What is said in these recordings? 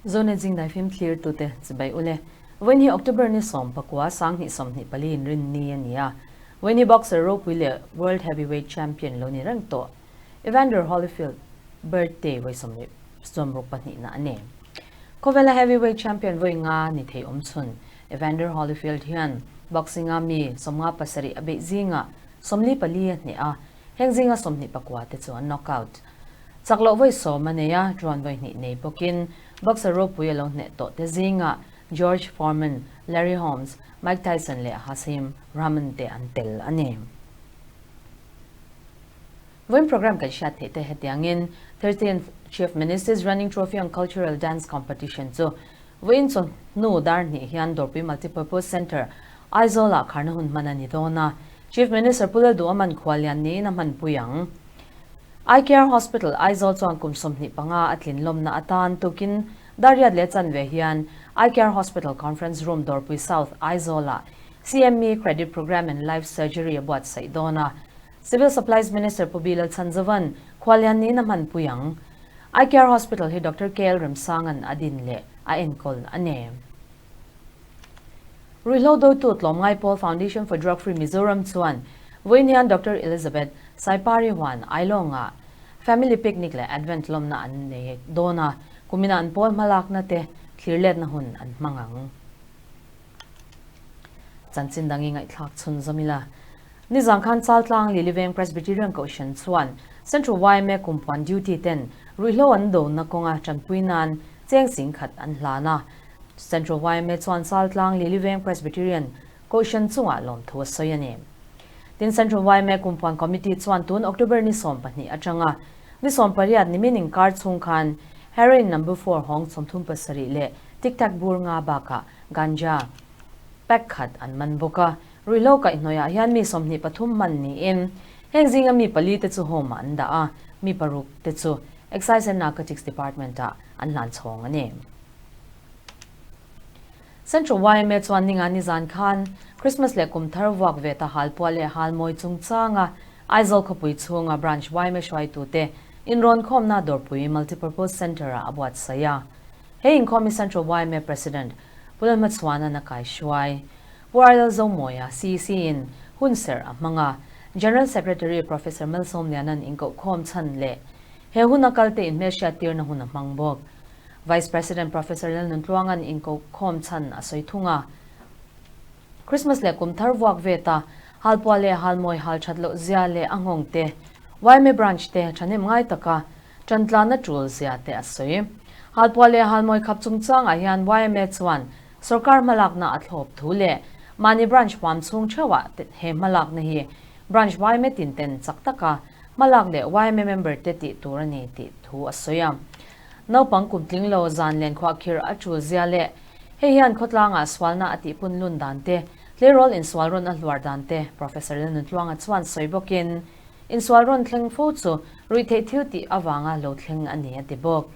Zonet Zingdai fim thlir tute chibai ule. Vawiin hi October ni 19 2024 in rin ni a ni a. Vawiin hi boxer ropui leh World Heavyweight Champion lo ni reng tawh Evander Holyfield birthday vawi 64 na a ni. Khawvela Heavyweight Champion vawi nga ni thei awm chhun Evander Holyfield hian boxing a mi 57 a beih zinga 44 a hneh a, heng zinga 29 te chu an knockout. Chak loh vawi 10 a nei a, drawn vawi hnih nei bawkin boxer ropui a lo hneh tawh te zinga George Foreman, Larry Holmes, Mike Tyson leh Hasim Rahman te an tel a ni. Vawiin program kan hriat theih te hetiangin 13th Chief Minister's Running Trophy on Cultural Dance Competition chu vawiin chawhnu dar hnih hian Dawrpui Multipurpose Centre, Aizawl-ah kharna hun hman a ni dawn a. Chief Minister Pu Lalduhaman khuallian niin a hmanpui ang. Eye Care Hospital, Aizawl chuan kum 25 a tlin lawmna atan tukin Dariat leh chanve hian Eye Care Hospital Conference Room Dawrpui South, Aizawl-ah CME Credit Programme and Live Surgery a buatsaih dawn a. Civil Supplies Minister Pu Bilal Chhanzovan khuallian niin a hmanpui ang. Eye Care Hospital hi Doctor KL Remsangan a din leh a enkawl a ni. Ruihhlo dotu tlawmngai pawl Foundation for Drug Free Mizoram chuan vawiin hian Doctor Elizabeth Saipari huan Ailawngah Family Picnic leh Advent lawmna an nei dawn a, kumina an pawl hmalakna te thlirletna hun an hmang ang. Chanchin dang i ngaihthlak chhun zawm ila. Nizan khan Chaltlang Liliveng Presbyterian Kohhran chuan Central yma kumpuan duty ten ruihhlo an dona kawnga tanpui nan cheng sing khat an hlan a. Central yma chuan Chaltlang Liliveng Presbyterian Kohhran chungah lawmthu a sawi a ni. Tin Central yma kumpuan committee chuan tun October ni 12 atanga ni 18 nimin inkar chhung khan heroin number 4 hawng 37 leh tic tac bur nga bakah ganja pack khat an man bawk a. Ruihhlo kaihhnawih ah hian mi 23 man niin heng zinga mi pali te chu home ah an dah a, mi paruk te chu Excise and Narcotics Department ah an hlan chhawng a ni. Central yma chuan ninga nizan khan Christmas leh kum thar vuak ve ta halpuah leh halmawi chungchanga Aizawl khawpui chhunga branch yma hruaitu te inrawn khawmna Dawrpui Multipurpose Centre ah a buatsaih a. Hei inkhawm hi Central yma President Pu Lalhmachhuana'n a kaihruai. Pu Arlal Zomawia, CEC in hun serh a hmang a, General Secretary Professor Malsawmliana'n inkohkhawm chhan leh he hun a kalte inhmelhriat tirna hun a hmang bawk. Vice President Professor Lalnuntluanga'n inkohkhawm chhan a sawi thung a. Christmas leh kum thar vuak ve ta, halpuah leh halmawi hal that loh zia leh a nghawng te, yma branch te thahnem ngai taka tantlana tul zia te a sawi. Halpuah leh halmawi khap chungchangah hian yma chuan Sorkar hmalakna a thlawp thu leh mahni branch huam chhung theuhah he hmalakna hi branch yma tin ten chak taka hmalak leh yma member te tih tur a ni tih thu a sawi a. Naupang kum tling lo zan len khuahkhirh a tul zia leh hei hian khawtlangah sualna a tihpun lun dan te, tleirawl insual rawn a hluar dan te Professor Lalnuntluanga chuan sawi bawkin insual rawn thleng fo chu ruihtheih thil tih avanga lo thleng a ni a ti bawk.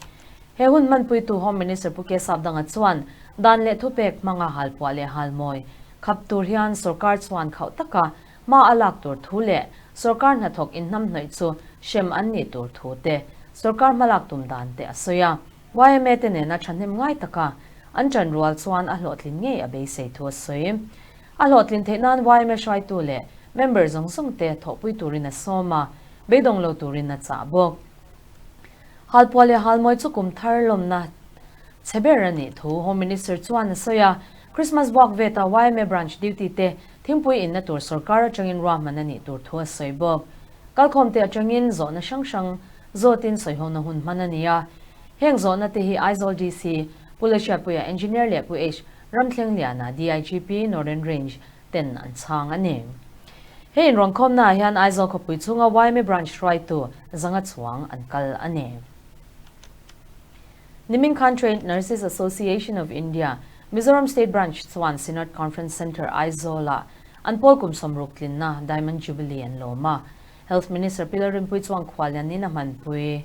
He hun hmanpuitu Home Minister Pu Kesap Danga chuan dan leh thupek hmanga halpuah leh halmawi khap tur hian sorkar chuan khauh taka hma a lak tur thu leh sorkar hnathawk inhnamhnawih chu hrem an nih tur thu te sorkar hmalak tum dan te a sawi a. Yma te nena thahnem ngai taka an tan rual chuan a hlawhtlin ngei a beisei thu a sawi. A hlawhtlin theih nan yma hruaitu leh member zawng zawng te thawhpui turin a sawm a, beidawng lo turin a chah bawk. Halpuah leh halmawi chu kum thar lawmna chhe ber a nih thu Home Minister chuan a sawi a, Christmas vuak veta yma branch duty te thingpui inna tur sorkar atangin ruahman a nih tur thu a sawi bawk. Kalkhawm te atangin zawhna hrang hrang zawtin sawihona hun hman a ni a, heng zawhna te hi Aizawl DC, Pu Lehriatpuia Engineer leh Pu H Ramthlengliana DIGP Northern Range ten an chhang a ni. Hei inrawnkhawmna ah hian Aizawl khawpui chhunga yma branch hruaitu zanga chuang an kal a ni. Nimin khan Trained Nurses Association of India, Mizoram State Branch chuan Synod Conference Centre Aizawl-ah an pawl kum 60 tlinna Diamond Jubilee an lawm a. Health Minister Pi Lalrinpuii chuan khuallian in a hmanpui.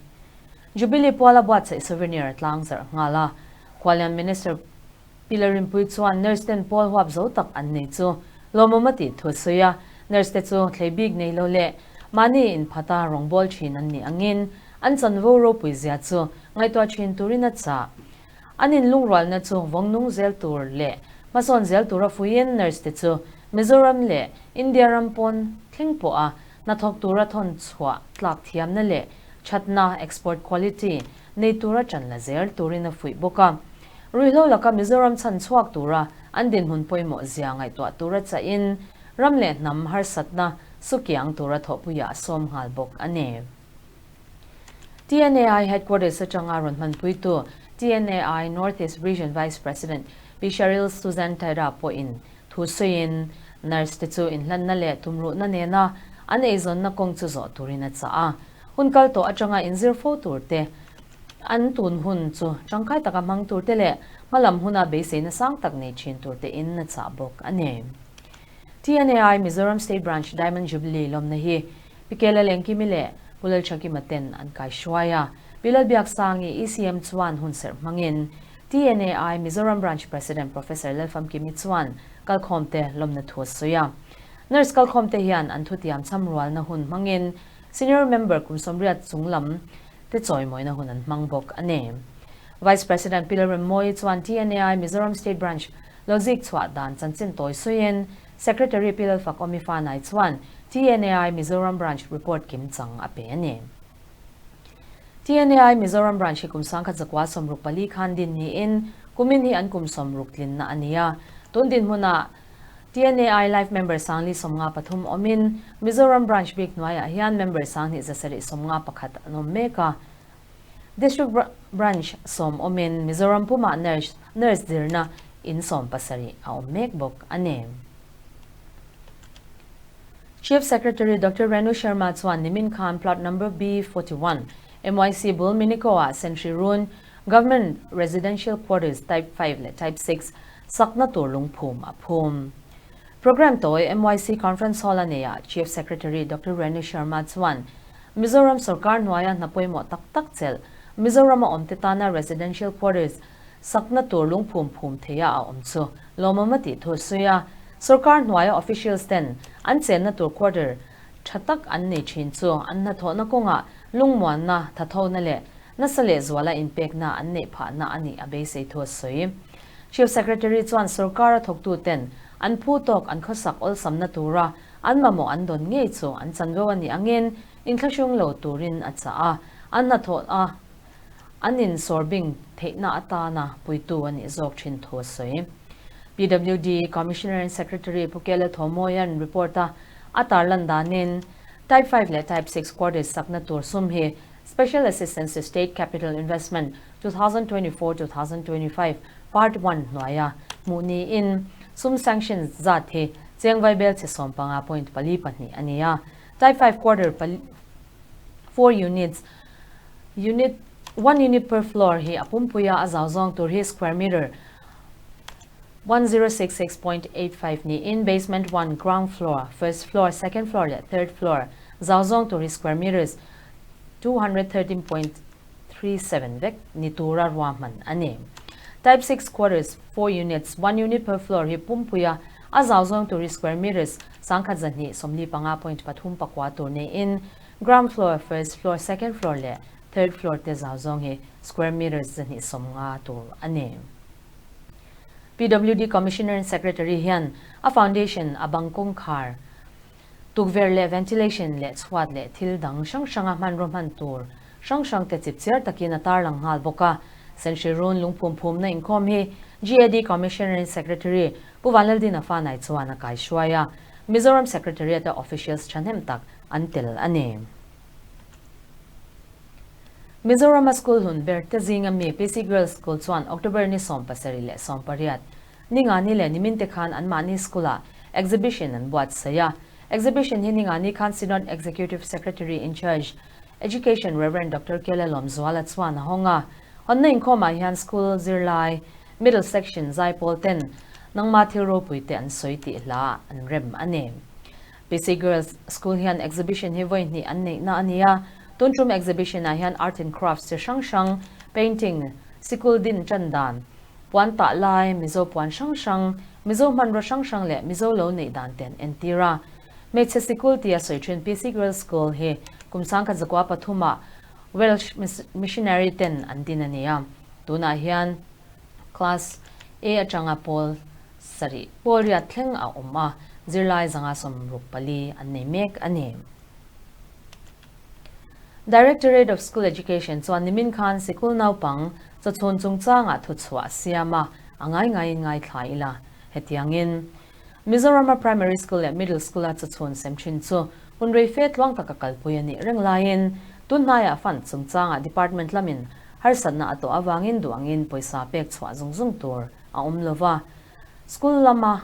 Jubilee puala buatsaih souvenir a tlang zarh nghal a. Khuallian Minister Pi Lalrinpuii chuan nurse ten pawl huap zo tak an nei chu lawmawm a tih thu a sawi a, nurse te chu thlei bik nei lo leh mahni inphata rawngbâwl ṭhin an nih angin an chanvo ropui zia chu ngaihtuah ṭhin turin a chah. An inlungrualna chu vawng nung zel tur leh hmasawn zel tura fuiin nurse te chu Mizoram leh India ram pawn thleng pawha hnathawk tura thawn chhuah tlak thiamna leh thatna, export quality, nei tura ṭan la zel turin a fuih bawk a. Ruihhlo laka Mizoram chhan chhuak tura an dinhmun pawimawh zia ngaihtuah tura chahin ram leh hnam harsatna sukiang tura thawhpuiah a sawm nghal bawk a ni. TNAI Headquarters atanga rawn hmanpuitu TNAI North East Region Vice President Pi Cheryl Susan Taira pawhin thu sawiin nurse te chu inhlanna leh tumruhna nena an eizawnna kawng chu zawh turin a chah a. Hun kal tawh atanga inzir fo tur te, an tun hun chu tangkai taka hmang tur te leh hmalam huna beiseina sang tak nei thin tur tein a chah bawk a ni. TNAI Mizoram State Branch Diamond Jubilee lawmna hi Pi Kela Lengkimi leh Pu Lalthakima ten an kaihruai a. Pi Lalbiaksangi, ECM chuan hunserh hmangin TNAI Mizoram Branch President Professor Lalfamkimi chuan kalkhawmte lawmna thu a sawi a. Nurse kalkhawmte hian an thutiam chhamrualna hun hmangin Senior Member kum 80 chung lam te chawimawina hun an hmang bawk a ni. Vice President Pi Lalremmawi chuan TNAI Mizoram State Branch lo zik chhuah dan chanchin tawi sawiin Secretary Pi Lalfakawmi Fanai chuan TNAI Mizoram Branch report kim chang a pe a ni. TNAI Mizoram Branch hi kum 1964 khan din niin kumin hi an kum 60 tlinna a ni a. Tun dinhmunah TNAI Life Member 1053 awmin Mizoram Branch bik hnuaiah hian member 2791 an awm mek a. District Branch 10 awmin Mizoram pumah nurse nurse zirna in 17 a awm mek bawk a ni. Chief Secretary Doctor Renu Sharma chuan nimin khan Plot Number B41 MYC bul Minico-ah Sentry Run Government Residential Quarters Type 5 leh Type 6 sakna tur lungphum a phum. Programme tawi MYC Conference Hall a neiah Chief Secretary Doctor Renu Sharma chuan Mizoram sorkar hnuaia hna pawimawh tak tak chelh Mizorama awmte tana Residential Quarters sakna tur lungphum phum theia a awm chu lawmawm a tih thu a sawi a. Sorkar hnuaia officials ten an chenna tur quarter tha tak an nei thin chu an hnathawhna kawngah lungmuanna, thathona leh nasa lehzuala inpekna an neih phahna a nih a beisei thu a sawi. Chief Secretary chuan sorkara thawktuten an phu tawk an khawsak awlsamna tura an mamawh an dawn ngei chu an chanvo a nih angin inthlahrung lo turin a chah a, an hnathawh a an insawrbing theihna atana puitu a nih zawk thin thu a sawi. PWD Commissioner and Secretary Pu Kela Thomawia'n report a a tarlan danin Type 5 leh Type 6 quarters sakna tur sum hi Special Assistance to State Capital Investment 2024-2025 Part 1 hnuaia hmuh niin sum sanction zat hi cheng vaibel chhe 15.42 a ni a. Type 5 quarter 4 units, unit, one unit per floor hi a pumpuia a zau zawng tur hi square meter 1066.85 niin basement 1, ground floor, first floor, second floor leh third floor zau zawng tur hi square meters 213.37 vek ni tura ruahman a ni. Type 6 quarters, 4 units, one unit per floor hi pumpuia a zau zawng tur hi square meters 1245.39 tur niin ground floor, first floor, second floor leh third floor te zau zawng hi square meters 250 tur a ni. PWD Commissioner and Secretary hian a foundation a bang kawngkhar, tukverh leh ventilation leh chhuat leh thil dang hrang hranga hmanraw hman tur hrang hrang te chipchiar takin a tarlang nghal bawk a. Senhri Run lungphum phumna inkhawm hi GAD Commissioner and Secretary Pu Vanlaldina Fanai chuan a kaihruai a, Mizoram Secretariat-a officials thahnem tak an tel a ni. Mizorama school hlun ber te zinga mi PC Girls School chuan October ni 17 leh 18, Ningani leh nimin te khan anmahni school-ah exhibition an buatsaih a. Exhibition hi Ningani khan Synod Executive Secretary in Charge, Education Rev. Doctor Kela Lawmzuala chuan a hawng a. Hawnna inkhawmah hian school zirlai, middle section zaipawl ten nangma thil ropui te an sawi tih hla an rem a ni. PC Girls School hian exhibition hi vawi hnih an neihna a ni a, tun tum exhibition ah hian art and crafts chi hrang hrang, painting, sikul din tan dan, puan tah lai, Mizo puan hrang hrang, Mizo hmanraw hrang hrang leh Mizo lo neih dan te an entir a. Hmeichhe sikul tia sawi thin PC Girls School hi kum 1903 ah Welsh Missionary ten an din a ni a, tunah hian. Class A atanga pawl sarih pawl riat thleng a awm a, zirlai 164 an nei mek a ni. Directorate of School Education chuan nimin khan sikul naupang chawchhun chungchangah thuchhuah a siam a, a ngai ngaiin ngaithla ila. Hetiangin, Mizorama Primary School leh Middle School-a chawchhun sem thin chu hun rei fe tluang taka kalpui a nih reng laiin tunhnaiah fund chungchangah department lamin harsatna a tawh avangin duh angin pawisa pek chhuah zung zung tur a awm lo va. School lama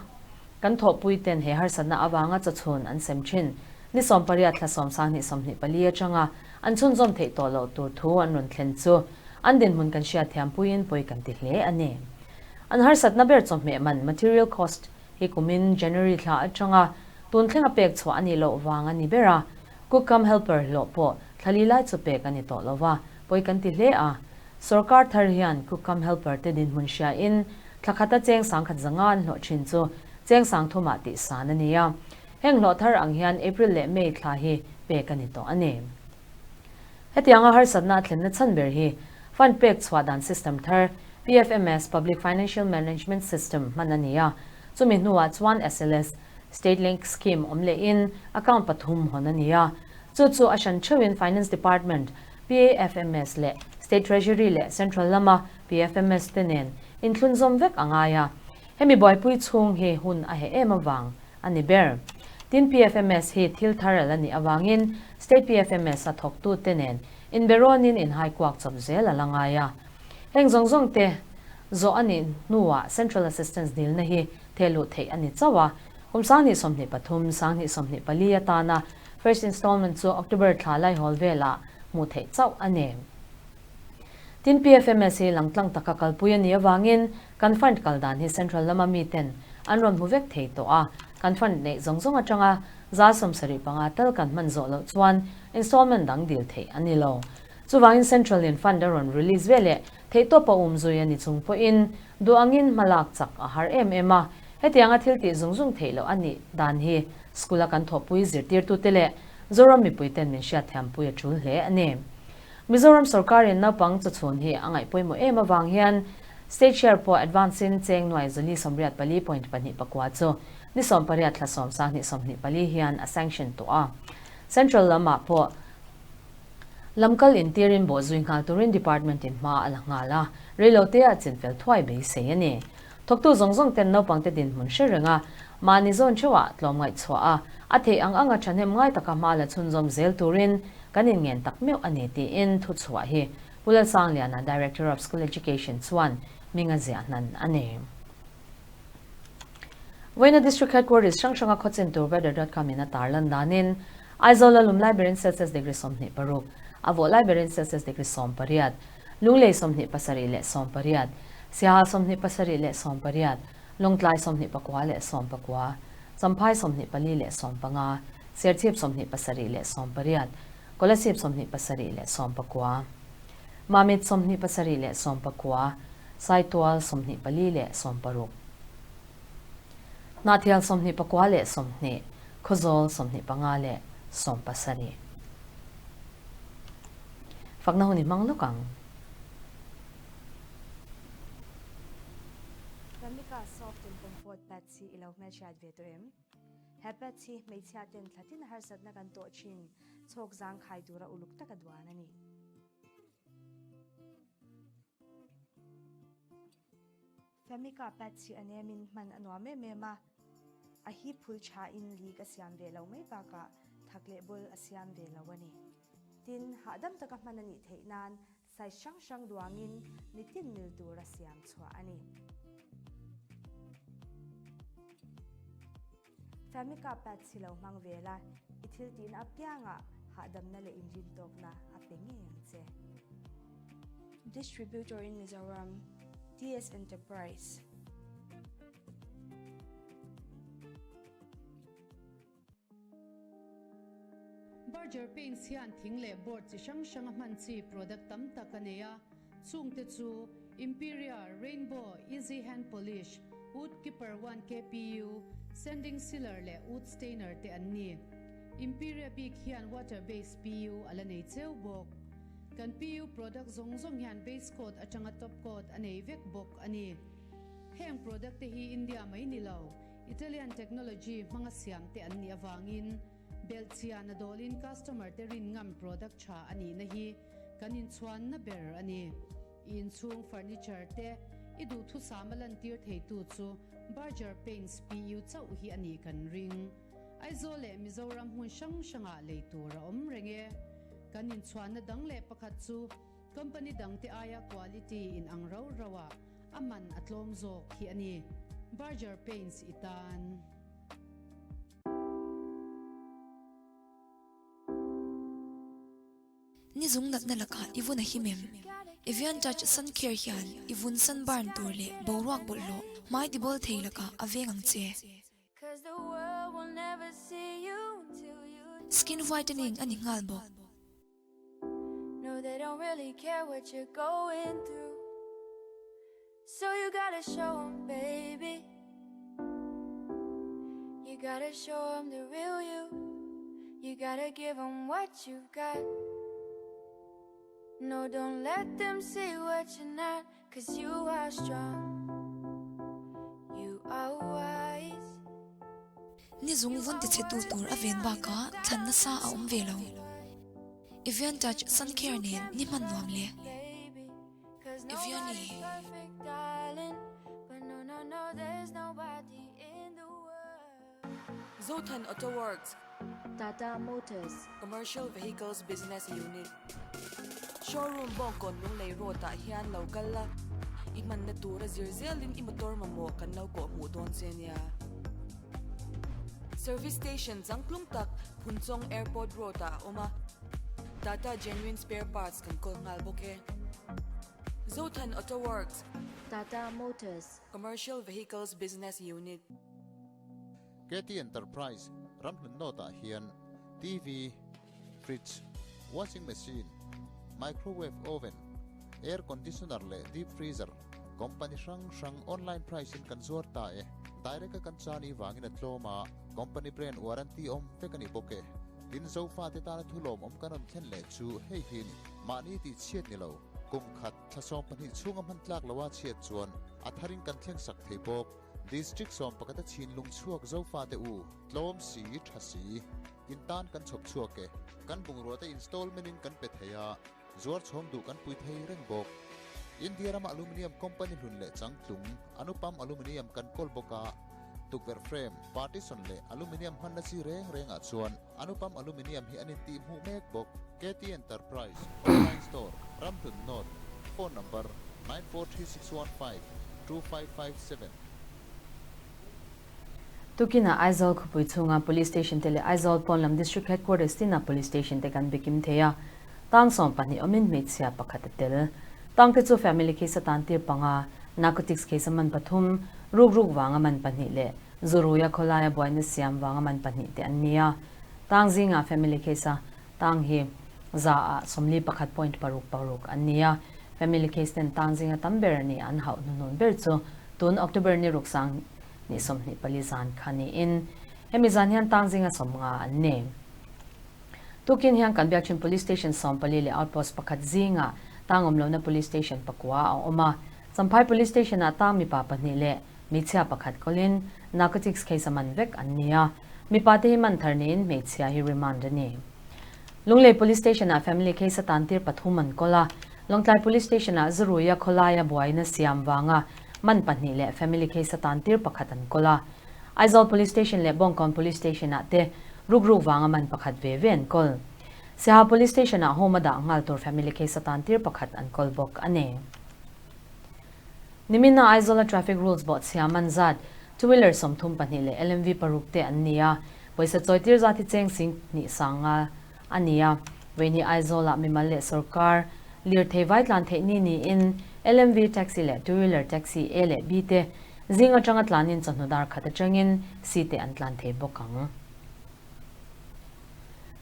kan thawhpui ten he harsatna avanga chawchhun an sem thin. Ni 18 thla 10 24 atanga an chhunzawm theih tawh loh tur thu an rawn thlen chu an dinhmun kan hriat thiam puiin pawi kan ti hle a ni. An harsatna ber chawhmeh man, material cost, hi kumin January thla atanga tun thlenga pek chhuah a nih loh vang a ni ber a, cook cum helper hlawh pawh thla li lai chu pek a ni tawh lo va, pawi kan ti hle a. Sorkar thar hian cook cum helper te dinhmun hriain thla khata cheng sangkhat zanga an hlawh thin chu cheng sangthumah tih san a ni a. Heng hlawh thar ang hian April leh May thla hi pek a ni tawh a ni. Hetianga harsatna a thlenna chhan ber hi fund pek chhuah dan system thar PFMS, Public Financial Management System, hman a ni a. Chumi hnuah chuan SLS, State Link Scheme, awm lehin account pathum hawn a ni a. Chu chu a hran theuhin Finance Department, PAFMS leh State Treasury leh Central lama PFMS te nen inthlunzawm vek a ngai a. Hemi buaipui chhung hi hun a heh em avang a ni ber. Tin PFMS hi thil thar al a nih avangin State PFMS a thawktute nen inberawnin inhaikuak chawp zel a la ngai a. Heng zawng zawng te zawh a nih hnuah Central Assistance dilna hi thehluh theih a ni chauh a. Kum 2023, 2024 atana first installment chu October thla laihawl velah hmuh theih chauh a ni. Tin PFMS hi langtlang taka kalpui a nih avangin kan fund kal dan hi Central lama miten an rawn hmu vek thei tawh a, kan fund neih zawng zawng atanga 75% tal kan hman zawh loh chuan installment dang dil theih a ni lo. Chuvangin Central in fund a rawn release ve leh theihtawp a um zui a ni chung pawhin duh angin hma lak chak a har em em a, hetianga thil tih zung zung theih loh a nih dan hi school a kan thawhpui zirtirtute leh Zoram mipuiten min hriatthiampui a tul hle a ni. Mizoram sorkarin naupang chawchhun hi a ngaih pawimawh em avang hian State share pawh advance in cheng nuai 484.29 chu ni 18 thla 10 2024 hian a sanction tawh a. Central lamah pawh lamkal intirin bawh zui nghal turin department in hma a la nghal a, reilote ah chinfel thuai beisei a ni. Thawktu zawng zawng ten naupangte dinhmun hre reng a, mahni zawn theuhah tlawm ngaihchhuah a, a theih ang anga thahnem ngai taka hma la chhunzawm zel turin kan inngen tak meuh a ni tiin thuchhuah hi Pu Lalsangliana, Director of School Education chuan hming a ziah hnan a ni. Vawiina District Headquarters hrang hranga khawchin tur weather dot com in a tarlan danin Aizawl a lum lai berin Celsius degree 26, a vawh lai berin Celsius degree 18, Lunglei 27 leh 18, Siaha 27 leh 18, Lawngtlai 29 leh 19, Champhai 24 leh 15, Serchhip 27 leh 18, Kolasib 27 leh 19, Mamit 27 leh 19, Saitual 24 leh 16, Hnahthial 24 leh 20, Khawzawl 25 leh 17. Fakna hun i hmang lawk ang. Ramika soft and comfort pads hi i lo hmelhriat ve tawh em? He pads hi hmeichhia ten thlatin harsatna kan tawh thin chhawk zang khai tura uluk taka duan a ni. Famika pads hi a nemin hman a nuam em em a, a hi phul thain leak a siam ve lo mai bakah thak leh bul a siam ve lo a ni. Tin, hahdam taka hman a nih theih nan size hrang hrang duangin mitin mil tura siam chhuah a ni. Famika pads hi lo hmang ve la, i thil tihna apiangah hahdamna leh inrintawkna a pe ngei ang che. Distributor in Mizoram, TS Enterprise. Berger Paints hian thing leh board chi hrang hranga hman chi product tam tak a nei a, chungte chu Imperia, Rainbow, Easy Hand Polish, Wood Keeper 1 KPU, Sanding Sealer leh Wood Stainer te an ni. Imperia bik hian water base PU a la nei cheu bawk. Kan PU product zawng zawng hian base coat atanga top coat a nei vek bawk a ni. Heng product te hi India mai ni lo, Italian technology hmanga siam te an nih avangin belhchian a dawlin customer te rin ngam product tha a nihna hi kan inchhuanna ber a ni. I inchhung furniture te i duhthusam a lantir theitu chu Berger Paints PU chauh hi a nih kan ring. Aizawl leh Mizoram hmun hrang hrangah lei tur a awm reng e. Kan inchhuanna dang leh pakhat chu company dangte aia quality in ang rau rau ah a man a tlawm zawk hi a ni. Berger Paints i tan. Ni zung natna lakah i vun a him em? Evian Touch Sun Care hian i vun sunburn tur leh boruak bawlhhlawh hmai tibawl thei lakah a veng ang che. Skin whitening a ni nghal bawk. Ni zung vun tichhe tu tur a ven bakah thlan nasa a awm ve lo. Evian Touch Sun Care nen ni hman nuam le. Eviani. Zothan Auto Works. Tata Motors. Commercial Vehicles Business Unit. Showroom Bawngkawn Lunglei Road ah hian lo kal la, i hmanna tura zir zelin i motor mamawh kan lo kawh hmuh dawn che nia. Service Station changtlung tak Phunchawng Airport Road ah a awm a, Tata Genuine Spare Parts kan kawl nghal bawk e. Zothan Auto Works. Tata Motors. Commercial Vehicles Business Unit. KT Enterprise ramhlun nawtah hian TV, fridge, washing machine, microwave oven, air conditioner leh deep freezer company hrang hrang online price in kan zuar ta e. Direct a kan chani vangin a tlawm a, company brand warranty awm vek a ni bawk e. Tin Zofate tana thulawm awm kan rawn thlen leh chu hei hi ni. Mahni tih chhiat ni lo, kum khat thla 12 chhunga hman tlak loa chhiat chuan a tharin kan thleng sak thei bawk. District sawmpakhata chhinlung chhuak Zofate u, tlawm si, tha si, in tan kan chhawp chhuak e. Kan bungrua te installment in kan pe thei a, zuar chhawm duh kan pui thei reng bawk. India rama aluminium company hlun leh changtlung, Anupam Aluminium kan kawl bawk a, tukverh frame, partition leh aluminium hmanna chi reng rengah chuan Anupam Aluminium hi an intih hmuh mek bawk. KT Enterprise, Online Store, Ramhlun North, Phone Number, 943615 2557. Tukinah Aizawl khawpui chhunga Police Station te leh Aizawl pawn lam District Headquarters tinah Police Station te kan bikim thei a, tang 12 awmin hmeichhia pakhat a tel. Tang te chu family case atan tir panga, narcotics case a man pathum, ruk ruk vanga man pahnih leh Zuruia khawlaia buaina siam vanga man pahnih te an ni a, tang zingah family case a tang hi za ah 41.66 an ni a, family case ten tang zinga tam ber ni an hauh hnuhnun ber chu tun October ni ruksang ni 24 zan kha niin hemi zan hian tang zinga 50 an ni. Tukin hian kan biakchhin Police Station 14 leh Outpost pakhat zingah tang awm lohna Police Station pakua a awm a, Champhai Police Station ah tang mipa pahnih leh Hmeichhia pakhat kawlin narcotics case a man vek an ni a, mipa te hi man thar niin hmeichhia hi remand a ni. Lunglei Police Station ah family case a tantir pathum an kawl a, Lawngtlai Police Station ah Zuruia khawlaia buaina siam vanga man pahnih leh family case a tantir pakhat an kawl a, Aizawl Police Station leh Bawngkawn Police Station ah te rukruk vanga man pakhat ve ve an kawl. Siaha Police Station ah home a dah nghal tur family case a tantir pakhat an kawl bawk a ni. Nimina Aizawla traffic rules bawhchhia man zat, two wheeler 32 leh LMV paruk te an ni a, pawisa chawitir zat hi cheng sing hnih sang nga a ni a. Vawiini Aizawlah mimal leh sawrkar lirthei vai tlan theih ni niin LMV taxi leh two wheeler taxi A leh B te zing atanga tlanin chawhnu dar khat atangin C te an tlan thei bawk ang.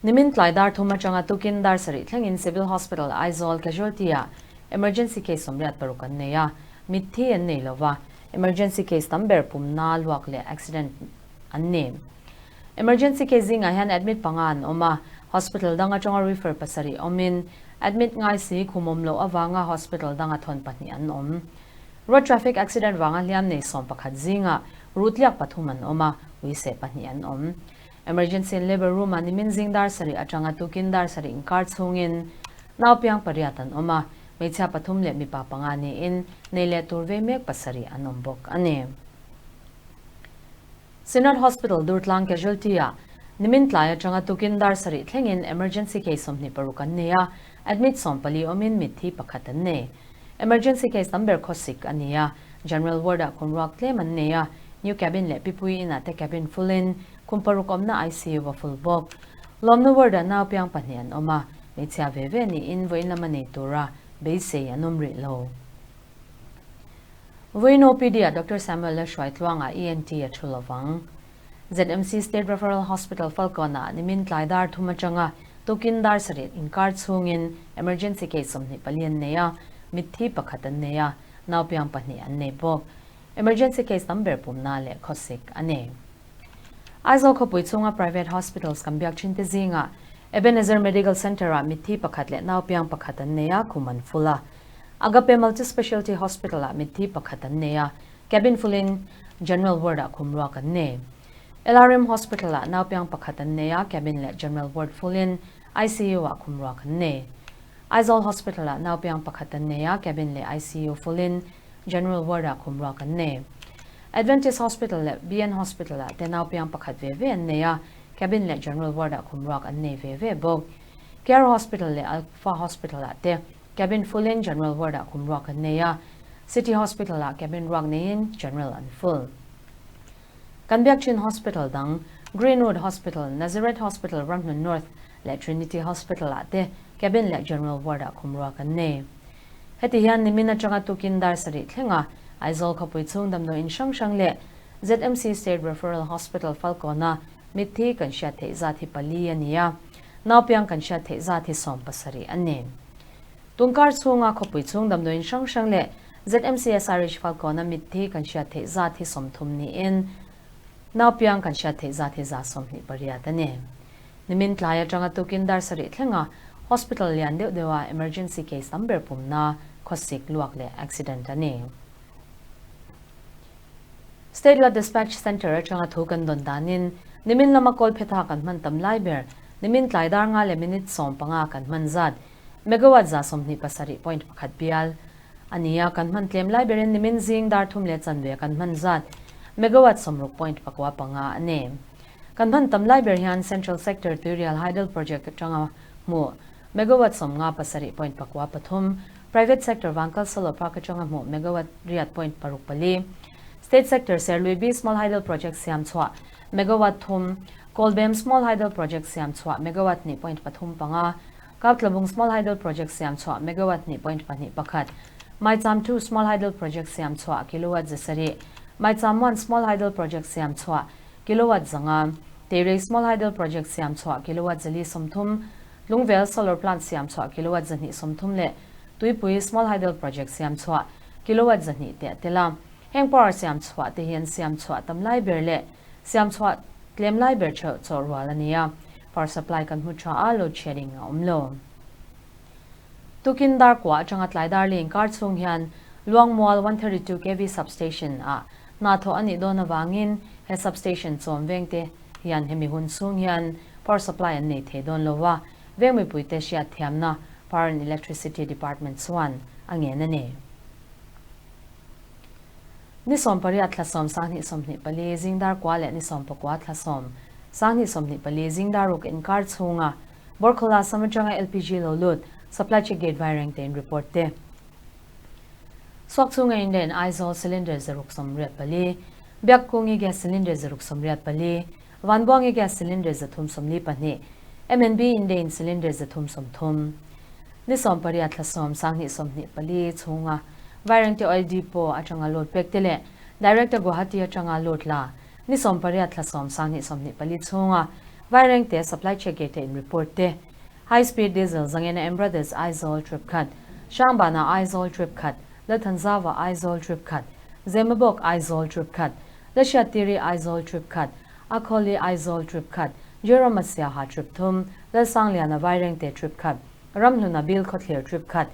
Nimin tlai dar thum atanga tukin dar sarih thlengin Civil Hospital Aizawl Casualty-ah emergency case 86 an nei a, mitthi an nei lova, emergency case tam ber pumna luak leh accident an ni. Emergency case zingah hian admit panga an awm a, hospital dang atanga refer pasarih awmin. Admit ngai si khum awm loh avanga hospital danga thawn pahnih an awm. Road traffic accident vanga hliam nei 11 zingah rutliak pathum an awm a, uiseh pahnih an awm. Emergency and Labour Room-ah nimin zing dar sarih atanga tukin dar sarih inkar chhungin naupiang pariat an awm a, hmeichhia pathum leh mipa panga niin nei leh tur vei mek pasarih an awm bawk a ni. Synod Hospital Durtlang Casualty-ah nimin tlai atanga tukin dar sarih thlengin emergency case 26 an nei a, admit 14 awmin mitthi pakhat an nei. Emergency case tam ber khawsik a ni a, General Ward-ah khumruak tlem an nei a, New Cabin leh Pipui Inah te cabin full-in khum paruk awmna ICU a full bawk. Lawmna ward-ah naupiang pahnih an awm a, hmeichhia ve ve niin vawiin lama nei tura beisei an awm rih lo. Vawiin OPD-ah Doctor Samuel Lalhruaitluanga ENT a thu lovang. ZMC State Referral Hospital Falkawn-ah nimin tlai dar thum atanga tukin dar sarih inkar chhungin emergency case 24 an nei a, mitthi pakhat an nei a, naupiang pahnih an nei bawk. Emergency case tam ber pumna leh khawsik a ni. Aizawl khawpui chhunga private hospitals kan biak thin te zingah Ebenezer Medical Centre-ah mitthi pakhat leh naupiang pakhat an nei a, khum an full a. Agape Multi-Specialty Hospital-ah mitthi pakhat an nei a, cabin full-in General Ward-ah khum ruak an nei. LRM Hospital-ah naupiang pakhat an nei a, cabin leh General Ward full-in ICU-ah khum ruak an nei. Aizawl Hospital-ah naupiang pakhat an nei a, cabin leh ICU full-in General Ward-ah khum ruak an nei. Adventist Hospital leh BN Hospital-ah te naupiang pakhat ve ve an nei a, cabin leh General Ward-ah khum ruak an nei ve ve bawk. Care Hospital leh Alpha Hospital-ah te Cabin full-in General Ward-ah khum ruak an nei a, City Hospital-ah cabin ruak neiin General an full. Kan biak thin hospital dang, Greenwood Hospital, Nazareth Hospital Ramhlun North leh Trinity Hospital-ah te cabin leh General Ward-ah khum ruak an nei. Heti hian nimin atanga tukin dar sarih thlenga Aizawl khawpui chhung damdawiin hrang hrang leh ZMC State Referral Hospital Falkawna mitthi kan hriat theih zat hi pali a ni a, naupiang kan hriat theih zat hi 17 a ni. Tungkar chhunga khawpui chhung damdawiin hrang hrang leh ZMC SRH Falkawna mitthi kan hriat theih zat hi 30 niin naupiang kan hriat theih zat hi 128 a ni. Nimin tlai atanga tukin dar sarih thlenga hospital lian deuh deuha emergency case tam ber pumna khawsik luak leh accident a ni. State Law Dispatch Centre atanga thu kan dawn danin nimin lama kawl phetha kan hman tam lai ber nimin tlai dar nga leh minute 15 kan hman zat megawatt 127.1 bial a ni a, kan hman tlem lai berin nimin zing dar thum leh chanve kan hman zat megawatt 60.95 a ni. Kan hman tam lai ber hian Central Sector Tuirial Hydel Project atanga hmuh megawatt 57.93, Private Sector Vankal Solar Park atanga hmuh megawatt 8.64, State Sector Serlui B Small Hydel Project siam chhuah megawatt 3, Kawlbem Small Hydel Project siam chhuah megawatt 2.35, Kaptlabung Small Hydel Project siam chhuah megawatt 2.21, Maicham 2 Small Hydel Project siam chhuah kilowatt 700, Maicham 1 Small Hydel Project siam chhuah kilowatt 500, Teirei Small Hydel Project siam chhuah kilowatt 430, Lungvel Solar Plant siam chhuah kilowatt 230 leh Tuipui Small Hydel Project siam chhuah kilowatt 200 te a tel a. Heng power siam chhuah te hian siam chhuah tam lai ber leh siam chhuah tlem lai ber theuh chaw rual a ni a. Power supply kan hmu tha a, load shedding a awm lo. Tukin dar kua atanga tlai dar ling kar chhung hian Luangmual 132 kV substation ah hna thawh a nih dawn avangin he substation chawm veng te hian hemi hun chhung hian power supply an nei thei dawn lo a, veng mipuite hriat thiamna Power and Electricity Department chuan a ngen a ni. Ni 18 thla 10 2024 zing dar kua leh ni 19 thla 10 2024 zing dar ruk inkar chhunga Borkhola Assam atanga LPG lo lut supply check gate vaireng tein report te. Suak chhunga Indian Aizawl cylinder 684, Biakkungi gas cylinder 684, Vanbuangi gas cylinder 342, MNB Indian cylinder 330. Ni 18 thla 10 2024 chhunga vaireng te oil depot atanga load pek te leh Director Guwahati atanga load la ni 18 thla 10 2024 chhunga vaireng te supply check gate in report te. High speed diesel zangena M Brothers Aizawl trip khat, Hrangbana Aizawl trip khat, Lalthanzava Aizawl trip khat, Zemabawk Aizawl trip khat, Lalhriattiri Aizawl trip khat, Akhawli Aizawl trip khat, Jerome Siaha trip thum, Lalsangliana Vairengte trip khat, Ramhluna Bilkhawthlir trip khat,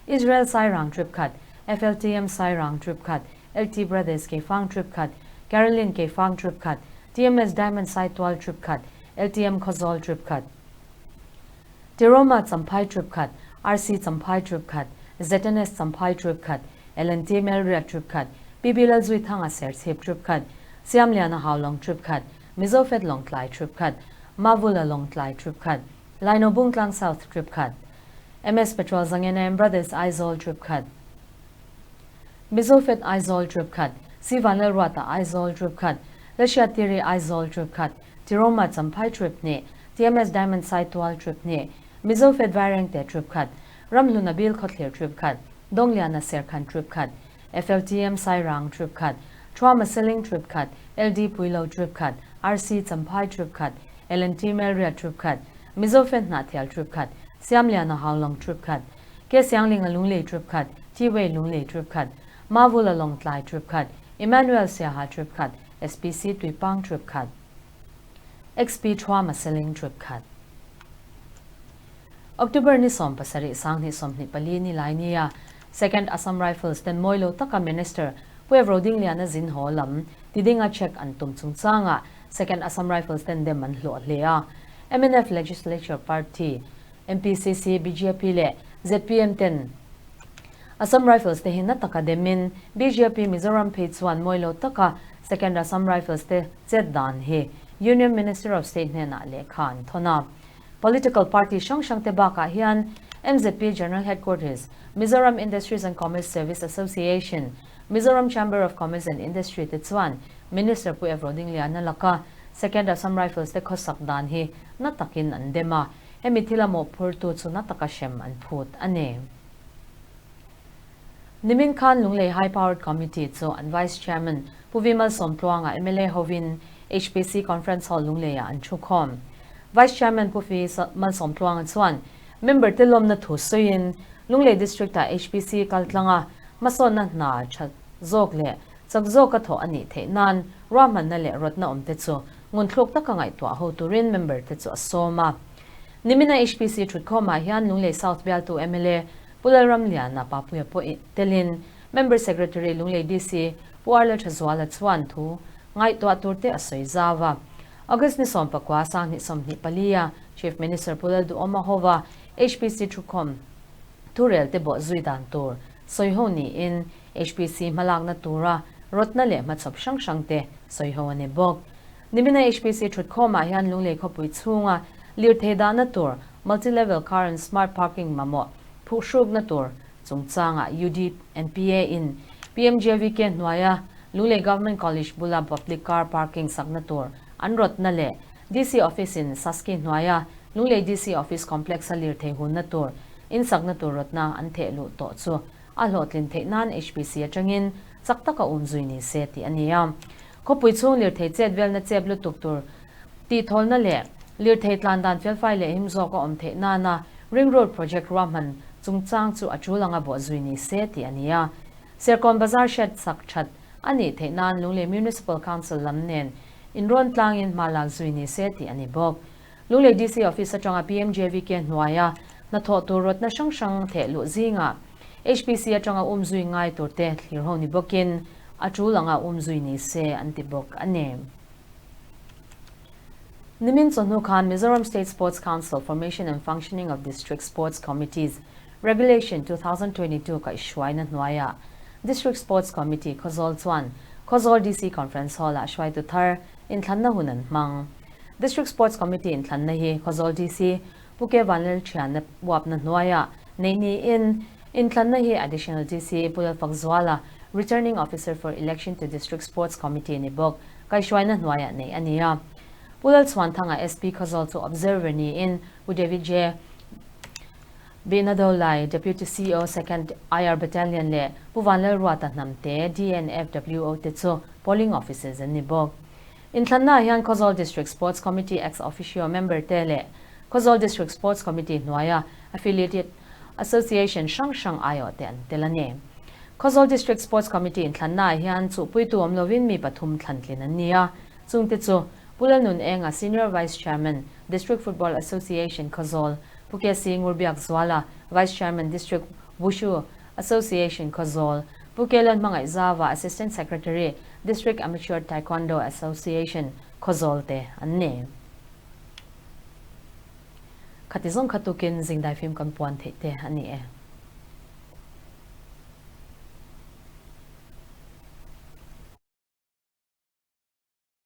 Israel Sairang trip khat, FLTM Sairang trip khat, LT Brothers Keifang trip khat, Caroline Keifang trip khat, TMS Diamond Saitual trip khat, LTM Khawzawl trip khat, Tiroma Champhai trip khat, RC Champhai trip khat, ZNS Champhai trip khat, LNT Melriat trip khat, PB Lalzuithanga Serchhip trip khat, Siamliana Haulawng trip khat, Mizofed Lawngtlai trip khat, Mavula Lawngtlai trip khat, Lino Bungtlang South trip khat, MS Petrol Zangena and Brothers Aizawl trip khat, Mizofed Aizawl trip khat, Sivanlalruata Aizawl trip khat, Lalhriattiri Aizawl trip khat, Tiroma Champhai trip hnih, TMS Diamond Saitual trip hnih, Mizofed Vairengte trip khat, Ramhluna Bilkhawthlir trip khat, Dawngliana Serkhan trip khat, FLTM Sairang trip khat, Thuama Seling trip khat, LD Puilo trip khat, RC Champhai trip khat, LNT Melriat trip khat, Mizofed Hnahthial trip khat, Siamliana Haulawng trip khat, Ke Sianglinga Lunglei trip khat, T-Way Lunglei trip khat, Mavula Lawngtlai trip khat, Emmanuel Siaha trip khat, SPC Tuipang trip khat, XP Thuama Seling trip khat. October ni 17 2024 ni lai nia Second Assam Rifles ten mawi lo taka Minister Pu Ev Rodingliana zin haw lam tidinga check an tum chungchanga Second Assam Rifles ten dem an hlawh hle a. Mnf Legislature Party, MPCC, bjp leh zpm ten Assam Rifles te hi na taka demin bjp Mizoram phei chuan mawi lo taka Second Assam Rifles te chet dan hi Union Minister of State hnenah lehkha an thawn a. Political party hrang hrang te bakah hian MZP General Headquarters, Mizoram Industries and Commerce Service Association, Mizoram Chamber of Commerce and Industry te chuan Minister Pu Ev Rodingliana laka Second Assam Rifles te khawsak dan hi na takin an dem a, hemi thila mawhphurtu chu na taka hrem an phut a ni. Nimin khan Lunglei High Powered Committee chu an Vice Chairman Pu Vimal Sawmtluanga mla hovin HPC Conference Hall Lungleiah an thu khawm. Vice Chairman Pu Vimal Sawmtluanga chuan member te lawmna thu sawiin Lunglei District-ah HPC kaltlanga hmasawnna hna tha zawk leh chak zawka thawh a nih theih nan ruahmanna leh rawtna awm te chu ngunthluk taka ngaihtuah ho turin member te chu a sawm a. Nimina HPC thutkhawmah hian Lunglei South bialtu mla Pu Lalramliana Papuia pawh telin Member Secretary Lunglei DC Pu Arla Thazuala chuan thu ngaihtuah tur te a sawi zau a. August ni 19 2024 a Chief Minister Pu Lalduhawma hova HPC thukhawm thurel te bawh zui dan tur sawi ho niin HPC hmalakna tura rawtna leh hmachhawp hrang hrang te sawi ho a ni bawk. Nimina HPC thutkhawmah hian Lunglei khawpui chhunga lirthei dahna tur Multi-level car and smart parking mamawh phuhrukna tur chungchangah UDNPA in PMJVK hnuaia Lunglei Government College bula public car parking sakna tur an rawtna leh DC Office in Saski hnuaia Lunglei DC Office Complex-a lirthei hunna tur in sakna tur rawtna an theh luh tawh chu a hlawhtlin theih nan HPC atangin chak taka um zui ni se tih a ni a. Khawpui chhung lirthei chet velna chep lutuk tur Tihthawlna leh lirthei tlan dan felfai leh him zawk a awm theih nana Ring Road Project ruahman chungchang chu a tul anga bawh zui ni se tih a ni a. Serkawn Bazar hriat sak that a nih theih nan Lunglei Municipal Council lam nen inrawn tlangin hma lak zui ni se tih a ni bawk. Lunglei DC Office atanga PMJVK hnuaia hnathawh tur rawtna hrang hrang theh luh zingah HPC atanga um zui ngai turte thlir ho ni bawkin a tul anga um zui ni se an ti bawk a ni. Nimin chawhnu khan Mizoram State Sports Council Formation and Functioning of District Sports Committees Regulation 2022 kaihhruaina hnuaiah District Sports Committee Khawzawl chuan Khawzawl DC Conference Hall-ah hruaitu thar inthlanna hun an hmang. District Sports Committee inthlanna hi Khawzawl DC Pu Ke Vanlalthianna uapna hnuaiah neih niin inthlanna hi Additional DC Pu Lalfakzuala, Returning Officer for Election to District Sports Committee ni bawk kaihhruaina hnuaiah neih a ni a. Pu Lalchhuanthanga SP Khawzawl chu Observer niin Pu David J. Bihnadolai, Deputy CEO Second IR Battalion leh Pu Vanlalruata Hnamte, DNFWO te chu Polling Officers an ni bawk. Inthlannaah hian Khawzawl District Sports Committee Ex Officio member te leh Khawzawl District Sports Committee hnuaia Affiliated Association hrang hrang aiawh te an tel a ni. Khawzawl District Sports Committee inthlannaah hian chuhpuitu awm lovin mi pathum thlantlin an ni a, chungte chu Pu Lalnun Enga Senior Vice Chairman, District Football Association Khawzawl, Pu KC Ngurbiakzuala, Vice Chairman, District Wushu Association, Khawzawl, Pu Kelan Hmangaihzava, Assistant Secretary, District Amateur Taekwondo Association, Khawzawl te an ni. Khati zawng kha tukin zingdai fim kan puan theih te a ni e.